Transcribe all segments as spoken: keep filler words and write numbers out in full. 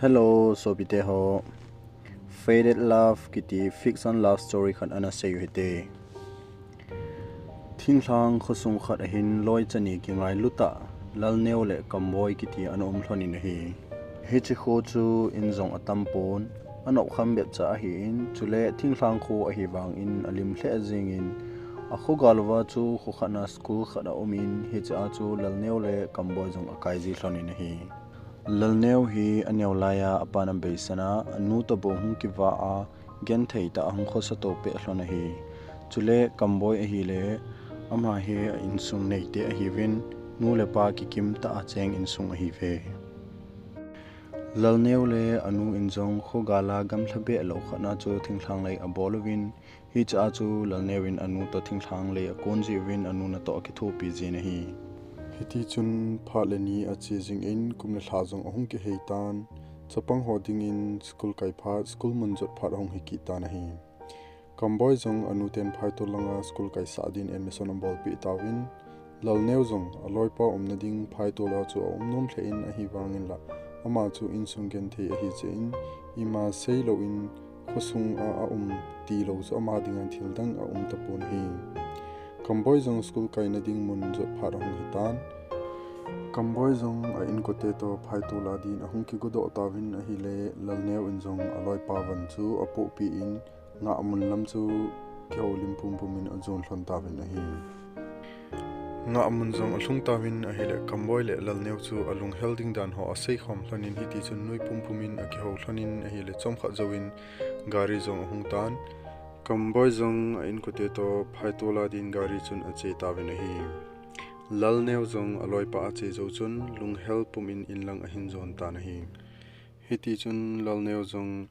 Hello, sopite ho. Faded Love kiti fiction love story khat ana sei u hite. Thinglhang khosung khat ahin loi chani kingailu tah Lalneo le Kamboi kiti ana um lhonin ahi. Hiche kho chu in jong atam pon, anop kham bep cha ahin, chule thinglhang kho ahi vangin alim lheh jingin, akho gal uva chu kho khat na school khat aumin, hiche a chu Lalneo le Kamboi jong akai ji lhonin ahi. Lalneo hi aneo laiya apan abeisan a, anu toh bou hung kivah a, genthei tah a hung khosa to peh lhon ahi. Chule Kamboi ahile, ama hi a insung neite ahiuvin, nu le pa kikim tah a cheng insung ahiuve. Lalneo le anu in jong kho gal a gamlha beh lou khat na chu thinglhang lei abol uvin, hiche a chu Lalneo in anu toh thinglhang lei akon jiuvin, anu natoh akithopi jin ahi. Hitichun phat le ni ache jingin, kum le lha jong ahung kihei tan, chapang ho dingin school kai phat, school mun jot phat ahung hi kit tan ahi. Kamboi jong anu ten Phaitol langa school kaisah din admission abolpeh tauvin, Lalneo jong aloipa umna ding Phaitol a chu aum nom lheh in, ahivangin la ama chu insung genthei ahi jeh in, ima seilouvin khosung a aum tilou chu ama dinga thil dang aum tapon ahi. Kamboi jong school kaina ding mun jot phat ahung hitan, Kamboi jong a inkote toh Phaitol a din ahung kigodoh tauvin ahile, Lalneo in jong aloipa von chu apohpeh in, ngahmun lam chu kihoulim pumpum in ajon lhon tauvin ahi. Ngahmun jong alhung tauvin ahile, Kamboi le Lalneo chu alunghel ding dan ho aseikhom lhonin, hitichun nui pumpum in akihou lhonin ahile, chomkhat jouvin gari jong ahung tan, Kamboi jong a inkote toh Phaitol a din gari chun ache tauvin ahi. Lalneo jong aloipa ache jou chun lunghel pum in inlang ahin jon tan ahi. Hitichun Lalneo jong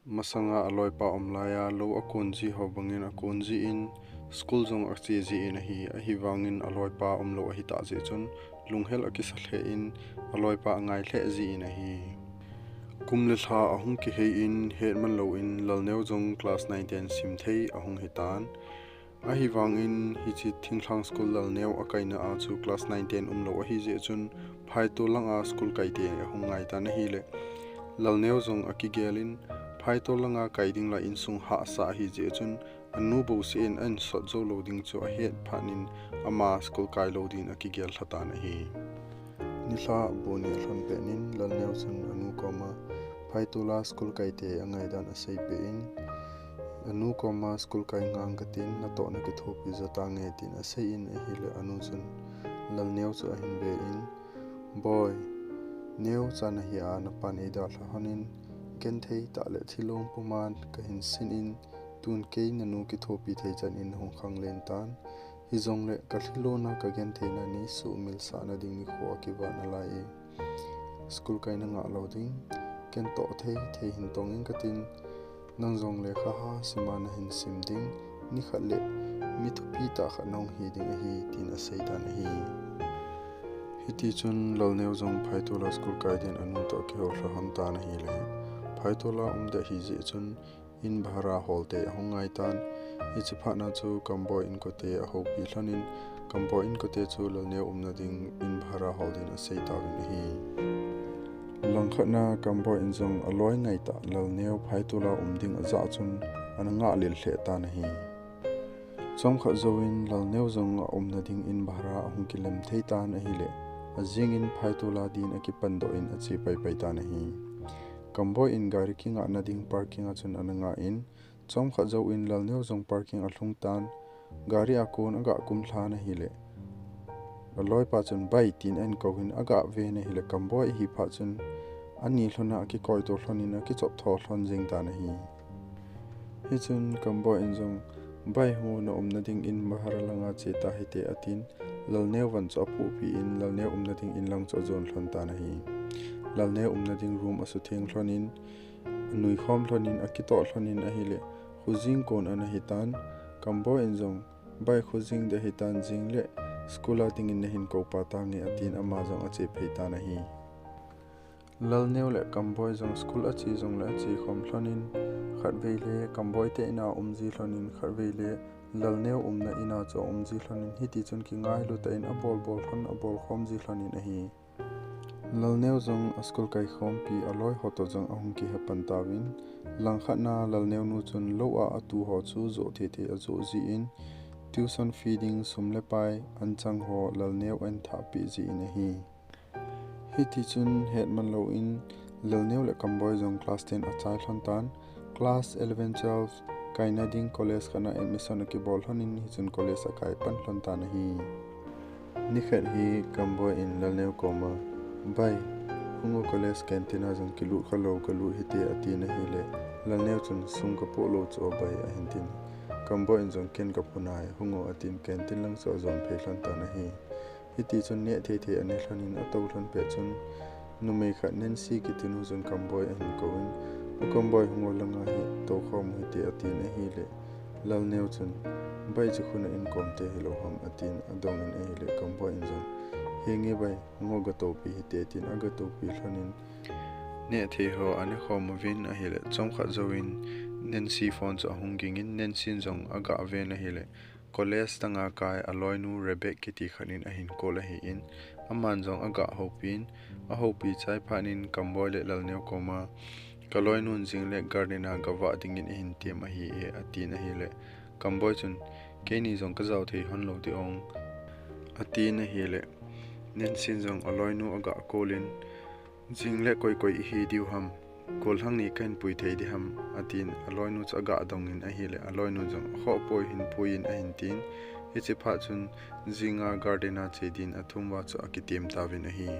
masanga aloipa um laiya lou akon ji ho bangin akon jin, school jong ache jin ahi, ahivangin aloipa umlou ahitah jeh chun lunghel akisa lheh in, aloipa angai lheh jin ahi. Kum le lha ahung kihei in, hetman louvin Lalneo jong class nine ten simthei ahung hitan. Ahivangin hiche thinglhang school Lalneo akaina a chu class nine ten umlou ahijeh chun, Phaitol langa school kaite ahung ngaitan ahile, Lalneo jong akigel in, Phaitol langa kai ding la insung hahsa ahijeh chun, anu bouseh in ahin sot joulou ding chu ahet phatnin, ama school kailou din akigel lhatan ahi. Nilhah bu ni alhon petnin Lalneo chun anu koma Phaitol a school kaite angaidan aseipeh in, anu koma school kai ngang katin, natoh nakithopi jo tange tin asei in ahile, anu chun Lalneo chu ahin ve in, Boi, neocha nahi a napan eidalha lhonin, genthei tah le thilong puma kahin sin in, tun kei nanu kithopi thei chan in hung khanglen tan, hijongle kalhilona kagentheina ni suhmilsahna ding nikho akivat nalai e. School kaina ngahlou ding, ken toh thei thei hin tong ing katin, nang jongle khaha sima nahin sim ding, nikhat le mi thupi tah khat nahung hi ding ahi, tin aseitan ahi. Hitichun Lalneo jong Phaitol a school kai din anu toh akihou lha lhon tan ahile, Phaitol a um ding ahijeh chun in bhara holte ahung ngaitan. Hiche phatna chu Kamboi inkote ahoupi lhonin, Kamboi inkote chu Lalneo umna ding in bhara hol din asei tauvin ahi. Langkhatna Kamboi in jong aloi ngaitah Lalneo Phaitol a um ding ajah chun ana ngahlel lheh tan ahi. Chomkhat jouvin Lalneo jong aumna ding in bhara ahung kilem thei tan ahile, ajingin Phaitol a din akipandoh in ache paipai tan ahi. Kamboi in gari kingahna ding parking a chun ana ngah in, chomkhat jouvin Lalneo jong parking alhung tan, gari a kon aga kum lhan ahile, aloipa chun, Bai, tin ahin kou in aga ven ahile, Kamboi ahi phat chun, ani lhona akikoito lhonin akichop tho lhon jeng tan ahi. Hichun Kamboi in jong, Bai ho, naumna ding in bhara langa che tahite, atin, Lalneo von chu apohpi in, Lalneo umna ding in lang chu ajon lhon tan ahi. Lalneo umna ding room asutheng lhonin, anuikhom lhonin, akitoh lhonin ahile, khojing kon ana hitan, Kamboi in jong, Bai, khojing ding ahitan, jingle school a dingin nahin koupa tange, atin ama jong ache phei tan ahi. Lalneo le Kamboi jong school ache jongle achekhom lhonin, khatvei le Kamboi te ina aum ji lhonin, khatvei le Lalneo umna ina chu aum ji lhonin, hitichun kingailu tah in abolbol lhon, abolkhom ji lhonin ahi. Lalneo jong a school kaikhompi aloi ho toh jong ahung kihe pan tauvin, langkhat na Lalneo nu chun lou a atu ho chu joh thei thei ajoh jin, tuition fee ding sum le pai anchang ho Lalneo ahin thah peh jin ahi. Hiti chun het man louvin Lalneo le Kamboi jong class ten achai lhon tan, class eleven, twelve kaina ding college khat na admission akibol lhon in hichun college akai pan lhon tan ahi. Nikhat hi Kamboi in Lalneo koma, "Bai, hung o college canteen a jong kilut kha lou kalut hite," atin ahile, Lalneo chun, "Sum kapoh lou chu o bai," ahin tin. Kamboi in jong, "Ken kapoh nai, hung o," atin canteen lang chu ajon phei lhon tan ahi. Hiti chun neh thei thei ane lhon in atou lhon pet chun, numei khat Nancy kiti nu chun Kamboi ahin kou in, "U Kamboi, hung o langa hi toukhom u hite," atin ahile, Lalneo chun, "Bai, chu khun a inkom te hilou ham?" atin adong in ahile, Kamboi in jong, "Henge bai, hung o gatopi hite," tin agatopi lhon in, neh thei ho ane khom uvin ahile, chomkhat jouvin Nancy phone chu ahung ging in, Nancy in jong aga ven ahile, college tanga kai aloinu Rebek kiti khat in ahin call ahin, aman jong aga houpin, ahoupi chai phat in Kamboi le Lalneo koma, "Kaloinun jing le garden a gavah dingin eihin tem ahi e," atin ahile, Kamboi chun, "Keini jong kajao thei hon lou ding ong," atin ahile, Nancy in jong aloinu aga call in, "Jing le koi koi ihi diu ham? Gollhang ni kahin pui thei ding ham?" atin aloinu chu aga dong in ahile, aloinu jong, "Akhoh poi, hin pui in," ahin tin, hiche phat chun jinga garden a che din athum uva chu akitem tauvin ahi.